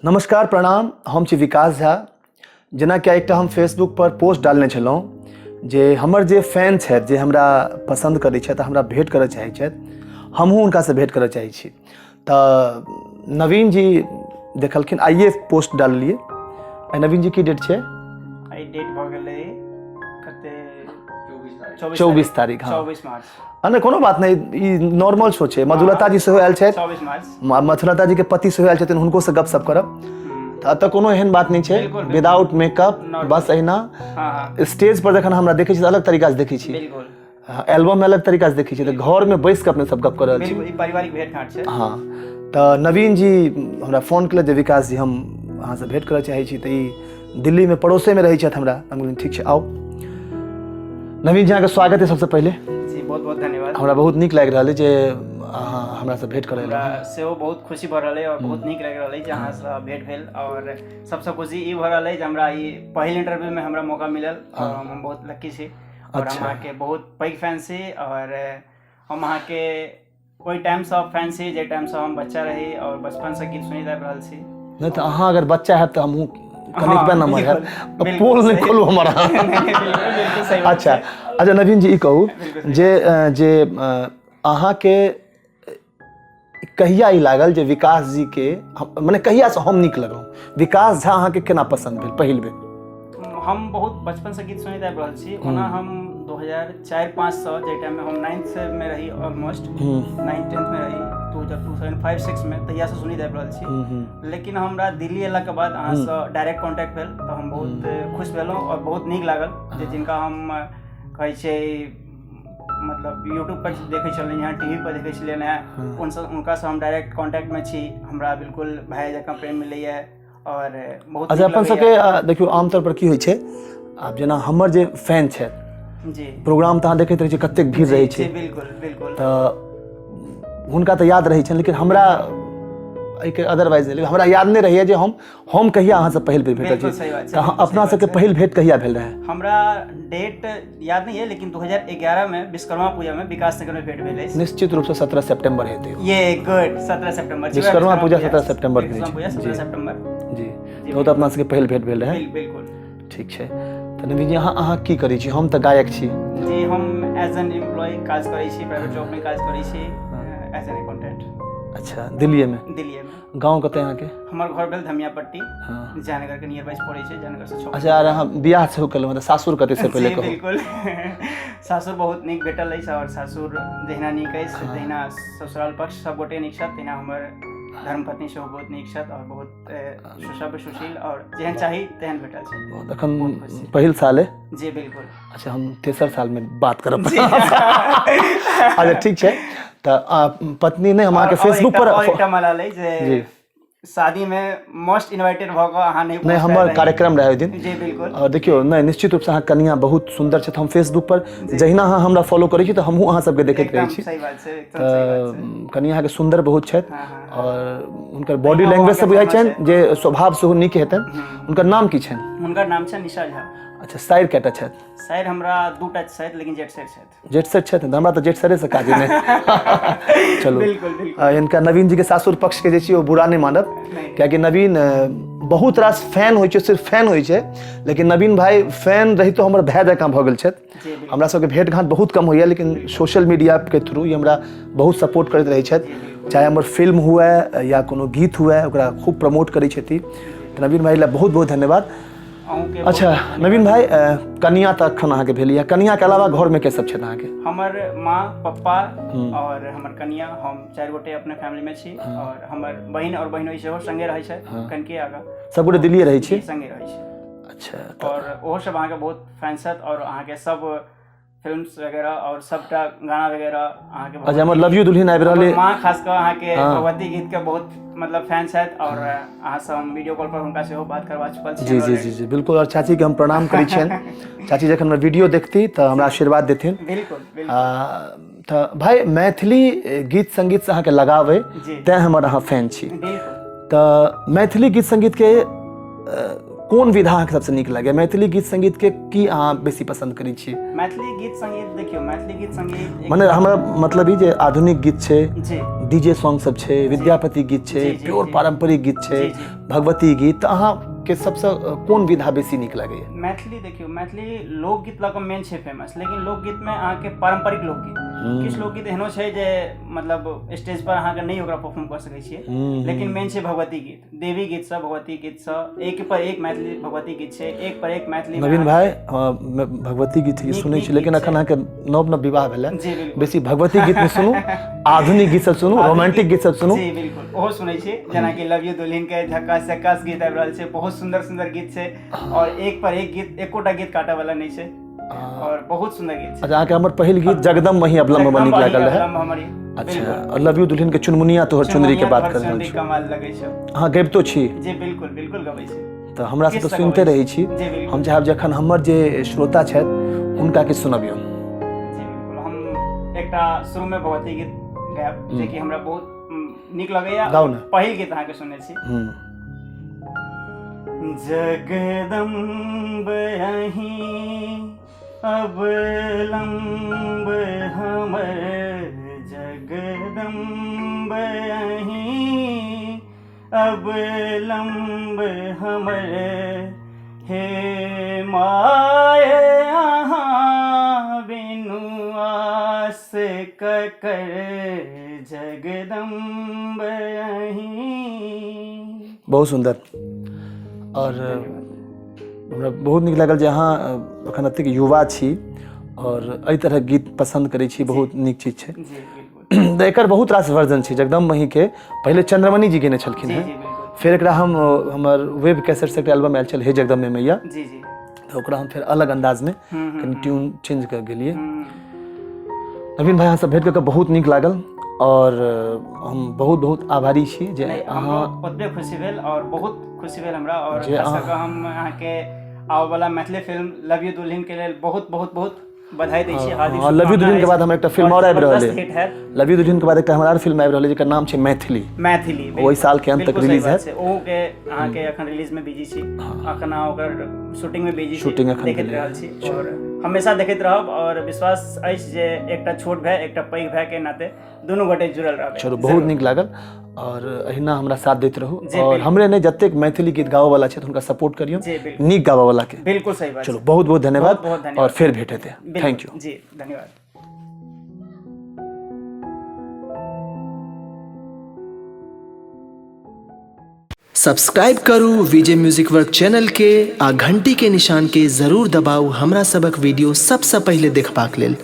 नमस्कार प्रणाम, हम छी विकास झा। जेनाकि एकटा हम फेसबुक पर पोस्ट डालने छलहुँ जे हमर जे फैन छथि, जे हमरा पसन्द करै छथि, हमरा भेँट करऽ चाहै छथि, हमहूँ हुनकासँ भेँट करऽ चाहै छी। तऽ नवीन जी देखलखिन, आइए पोस्ट डाललियै। आइ नवीन जी की डेट छै? आइ डेट भऽ गेलै कते? 24 तारीख। हाँ, 24 मार्च। हाँ, नहि कोनो बात नहि, ई नॉर्मल शो छै। मधुलता जी सेहो आयल छथि। 24 मार्च। मधुलता जी के पति सेहो आयल छथिन, हुनको से गपशप करब। तऽ एतऽ कोनो एहन बात नहि छै। बिल्कुल, बिल्कुल। Without makeup, Normal। बस एहिना। हाँ हाँ स्टेज पर जखन हमरा देखै छी तऽ अलग तरीका से देखै छी। एल्बम में अलग तरीका से देखै छी, तऽ घर में बैस कऽ अपने सब गप कऽ रहल छी। बिल्कुल, ई पारिवारिक भेंट घाट छै। हाँ, तऽ नवीन जी हमरा फोन केलथि जे विकास जी, हम अहाँसँ भेंट करऽ चाहै छी। तऽ ई दिल्लीमे पड़ोसेमे रहै छथि हमरा। हम कहलियनि ठीक छै, आउ। नवीन जी, अहाँके स्वागत है सबसँ पहिले। जी, बहुत बहुत धन्यवाद। हमरा बहुत नीक लागि रहल अइ जे अहाँ हमरासँ भेंट करऽ एलहुँ। हमरा सेहो बहुत खुशी भऽ रहल अइ आओर बहुत नीक लागि रहल अइ जे अहाँसँ भेंट भेल, आओर सबसँ खुशी ई भऽ रहल अइ जे हमरा ई पहिल इंटरव्यूमे हमरा मौका मिलल आओर हम बहुत लक्की छी आओर हम अहाँके बहुत पैघ फैन छी, आओर हम अहाँके ओहि टाइमसँ फैन छी जाहि टाइमसँ हम बच्चा रही आओर बचपनसँ गीत सुनैत आबि रहल छी। नहि तऽ अहाँ अगर बच्चा हैब तऽ हमहूँ कनिकबे नम्बर हैब। पोल नहि खोलू हमर अहाँ। बिल्कुल सही बात। अच्छा अच्छा, नवीन जी, ई कहू जे जे अहाँके कहिया ई लागल जे विकास जी के मने कहियासँ हम नीक लगलहुँ? विकास झा अहाँके केना पसन्द भेल पहिल बेर? हम बहुत बचपनसँ गीत सुनैत आबि रहल छी। ओना हम 2004-5सँ, जाहि टाइममे हम नाइन्थ मे रही, ऑलमोस्ट नाइन्थ टेंथमे रही, 2025-6 मे, तहियासँ सुनैत आबि रहल छी। लेकिन हमरा दिल्ली अयलाके बाद अहाँसँ डायरेक्ट कॉन्टैक्ट भेल तऽ हम बहुत खुश भेलहुँ आओर बहुत नीक लागल जे जिनका हम कहै छै मतलब यूट्यूब पर देखै छलियनि हँ, टीवी पर देखै छलियनि हँ, उनकासँ हम डायरेक्ट कॉन्टैक्टमे छी। हमरा बिल्कुल भाय जकाँ प्रेम मिलैए आओर बहुत अच्छा नीक अपन लगैए। सबके देखियौ, आमतौर पर की होइ छै, आब जेना हमर जे फैन छथि, प्रोग्राम तऽ अहाँ देखैत रहै छी कतेक भीड़ रहै छै। बिल्कुल बिल्कुल तऽ हुनका तऽ याद रहै छनि, लेकिन हमरा एहिके अदरवाइज नहि, लेकिन हमरा याद नहि रहैए जे हम कहिया अहाँसँ पहिल बेर भेटल बिल्कुल छी। सही बात छै, तऽ बिल्कुल अपना सही सबके बात छै। पहिल भेंट कहिया भेल रहै? हमरा डेट याद नहीं है, लेकिन 2011 में विश्वकर्मा पूजा में विकास नगर में भेंट भेल अछि। निश्चित रूपसँ 17 सितम्बर हेतै। ये गुड, 17 सितंबर। विश्वकर्मा पूजा 17 सितंबर के विश्वकर्मा छै। पूजा 17 सितंबर। जी, तऽ ओ तऽ अपना सबके पहिल भेंट भेल रहै। बिल्कुल। ठीक छै। तऽ नवीन जी, अहाँ अहाँ की करै छी? हम तऽ गायक छी। जी, हम एज एन एम्प्लॉय काज करै छी, प्राइवेट जॉब में काज करै छी एज एन अकाउंटेंट। अच्छा, दिल्लीएमे? दिल्लीए में। गाँव कतऽ अहाँके? हमर घर भेल धमियापट्टी, जयनगर के नियर बाई पड़ै छै, जयनगर से 6। अच्छा, आर अहाँ बियाह सेहो केलहुँ, तऽ सासुर कतऽ से पहिले जी कहू। बिल्कुल, सासुर बहुत नीक भेटल अछि आओर सासुर जहिना नीक अछि तहिना ससुराल पक्ष सब गोटे नीक छथि, तहिना हमर धर्मपत्नी सेहो बहुत नीक छथि आओर बहुत सुसभ्य, सुशील आओर जेहन चाही तेहन भेटल छै। बहुत एखन बहुत खुश छी। पहिल साल है? जी, बिल्कुल। अच्छा, हम तेसर सालमे बात करब। अच्छा, ठीक छै। तऽ पत्नी नहि, हम अहाँके आओर फेसबुक पर आओर एकटा मलाल अछि जे शादी में मोस्ट इन्वाइटेड भऽ कऽ अहाँ नहि नहि पहुँच हमर पायल रही। कार्यक्रम रहै ओहि दिन। जी बिल्कुल। आओर देखियौ, नहि, निश्चित रूपसँ अहाँ कनिया बहुत सुन्दर छथि। हम फेसबुक पर जहिना अहाँ हमरा फॉलो करै छी तऽ हमहूँ अहाँ सबके देखैत रहै एकदम छी। सही बात छै, एकदम सही बात छै। तऽ कनिया अहाँके सुन्दर बहुत छथि हाँ हाँ आओर हुनकर बॉडी तहिना ओ लैंग्वेज से अहाँके बुझाइ famous छनि जे स्वभाव सेहो नीक हेतनि। हुनकर नाम की छनि? हुनकर नाम छै निशा झा। अच्छा, साइर कएटा छथि? साइर हमरा दूटा छथि, लेकिन जेठ साइर छथि। जेठ सर छथि तऽ हमरा तऽ जेठ सरेसँ काज नहि। चलू। बिल्कुल बिल्कुल हिनका नवीन जीके सासुर पक्षके जे छै ओ बुरा नहि मानब, नहि। कियाकि नवीन बहुत रास फैन होइ छै, सिर्फ फैन होइ छै, लेकिन नवीन भाई फैन रहितो हमर भाय जकाँ भऽ गेल छथि। हमरा सबके भेंट घाँट बहुत कम होइए, लेकिन सोशल मीडियाके थ्रू ई हमरा बहुत सपोर्ट करैत रहै छथि। चाहे हमर फिल्म हुए या कोनो गीत हुए, ओकरा खूब प्रमोट करै छथि। तऽ नवीन भाई लए बहुत बहुत धन्यवाद। अहूँके। अच्छा नवीन भाई, कनिया तऽ अखन अहाँके भेल यऽ, कनियाके अलावा घरमे के सब छथि अहाँके? हमर माँ, पप्पा और हमर कनिया, हम चारि गोटे अपने फैमिली में छी और हमर बहिन और बहिनोई सेहो संगे रहै छथि, कनके आगाँ। सब गोटे दिल्लीए रहै छी? जी, संगे रहै छी। अच्छा। और ओहो सब अहाँके बहुत फैन छथि और अहाँके सब फिल्म्स वगैरह और सबटा गाना वगैरह अहाँके बहुत। अच्छा, हमर लव यू दुल्हन आबि रहल हमर अइ। माँ खास कऽ अहाँके भगवती गीत के बहुत मतलब फैन छथि और अहाँ से हम वीडियो कॉल पर हुनका सेहो बात करवा चुकल छी। जी जी जी जी बिल्कुल। और चाचीके हम प्रणाम करै छियनि। चाची जखन हमर वीडियो देखती तऽ हमरा आशीर्वाद देथिन। बिल्कुल बिल्कुल। तऽ भाई, मैथिली गीत संगीतसँ अहाँके लगाव अइ, तेँ हमर अहाँ फैन छी। बिल्कुल। तऽ मैथिली गीत संगीतके कोन विधा अहाँके सबसँ नीक लागैए मैथिली गीत सङ्गीतके की अहाँ बेसी पसन्द करै छी मैथिली गीत संगीत देखियौ मैथिली गीत संगीत मने हमरा मतलब ई जे आधुनिक गीत छै जी डीजे सॉन्ग सब छै विद्यापति गीत छै जी, जी, प्योर जी। पारंपरिक गीत छै जी, जी। भगवती गीत तऽ अहाँके सबसँ कोन विधा बेसी नीक लागैए मैथिली देखियौ मैथिली लोकगीत लऽ कऽ मेन छै फेमस लेकिन लोकगीतमे अहाँके पारम्परिक लोकगीत किछु लोकगीत एहनो छै जे मतलब स्टेज पर अहाँके नहि ओकरा परफॉर्म कऽ सकै छियै लेकिन मेन छै भगवती गीत देवी गीत सब भगवती गीत सब एक पर एक मैथिली भगवती गीत छै एक पर एक मैथिली नवीन भाई भगवती गीत सुनै छी लेकिन अखन अहाँके नव नव विवाह भेलै जी बिल्कुल बेसी भगवती गीत नहि सुनू आधुनिक गीत सब सुनू रोमांटिक गीत सब सुनू जी बिल्कुल ओहो सुनै छी जेनाकि लव यू दुल्हन के झकास झकास गीत आबि रहल छै बहुत सुंदर सुंदर गीत छै और एक पर एक गीत एकोटा गीत काटऽ वाला नहि छै और बहुत सुंदर गीत छै अच्छा अहाँके हमर पहिल गीत जगदम वही अबलम बड़ नीक लागल रहै हमर अच्छा और लव यू दुल्हन के चुनमुनिया तोहर चुनरी के बात कर रहल छी कमाल लगै छै अहाँ गबितो छी जी बिल्कुल बिल्कुल गबै छी तऽ हमरा से किछु तऽ तऽ सुनिते गबै रहै छी जी बिल्कुल हम चाहब जखन हमर जे श्रोता छथि हुनका किछु सुनबियौ जी बिल्कुल हम एकटा शुरू में भगवती गीत गायब जे कि हमरा बहुत नीक लगैया गाउ ने। पहिल गीत अहाँके सुनने छी हूँ जगदम्ब अहीं अवलम्ब हमर जगदम्ब अहीं अवलम्ब हमर हे my अहाँ बिनु आस ककर जगदम्ब अहीं। बहुत सुन्दर आओर हमरा बहुत नीक लागल जे अहाँ एखन एतेक युवा छी आओर एहि तरहक गीत पसन्द करै छी बहुत नीक चीज छै जी बिल्कुल तऽ एकर बहुत रास वर्जन छै जगदम्ब महीके पहिले चंद्रमणि जी गेने छलखिन जी हेँ जी बिल्कुल फेर एकरा हम हमर वेब कैसेट से एकटा एल्बम आयल छल हे जगदम्बे मैया जी जी तऽ ओकरा हम फेर अलग अन्दाजमे हम्म, कनि ट्यून चेंज कऽ गेलियै हम्म, नवीन भाई अहाँसँ भेंट कऽ कऽ बहुत नीक लागल आओर हम बहुत बहुत आभारी छी जे नहि अहाँ हमरो ओतबे खुशी भेल और बहुत खुशी भेल हमरा और जे खास अहाँ- कऽ कऽ हम अहाँके आबऽवला मैथिली फिल्म लव यू दुल्हन के लेल बहुत बहुत बहुत बधाई दै छी हार्दिक हँ, लव यू दुल्हन के बाद हमर एकटा फिल्म और आबि रहल जबरदस्त अइ। हिट हैत लव यू दुल्हन के बाद एकटा हमर आर फिल्म आबि रहल अइ जेकर नाम छै मैथिली मैथिली ओहि साल के अंत तक बिल्कुल सही रिलीज बात हैत छै। ओहू के अहाँके अखन रिलीज में बिजी छी अखन अहाँ ओकर शूटिंग में बिजी छी शूटिंग अखन देखैत भेलैए। रहल छी और हमेशा देखैत रहब और विश्वास अछि जे एकटा छोट भाय एकटा पैघ भाय के नाते दुनू गोटे जुड़ल रहबै चलू बहुत नीक लागल और अहिना हमरा साथ दैत रहू जी, और बिल्कुल। हमरे नहि जतेक मैथिली गीत गाबऽ वाला छथि हुनका सपोर्ट करियौ जी बिल्कुल नीक गाबऽ वाला के बिल्कुल सही बात चलू बहुत बहुत धन्यवाद बहुत बहुत धन्यवाद। और फिर भेंट हेतै बिल्कुल, thank you जी धन्यवाद। सब्सक्राइब करू विजय म्यूजिक वर्क चैनल के आ घंटी के निशान के जरूर दबाउ हमरा सबक वीडियो सबसँ पहिले देखबाक लेल।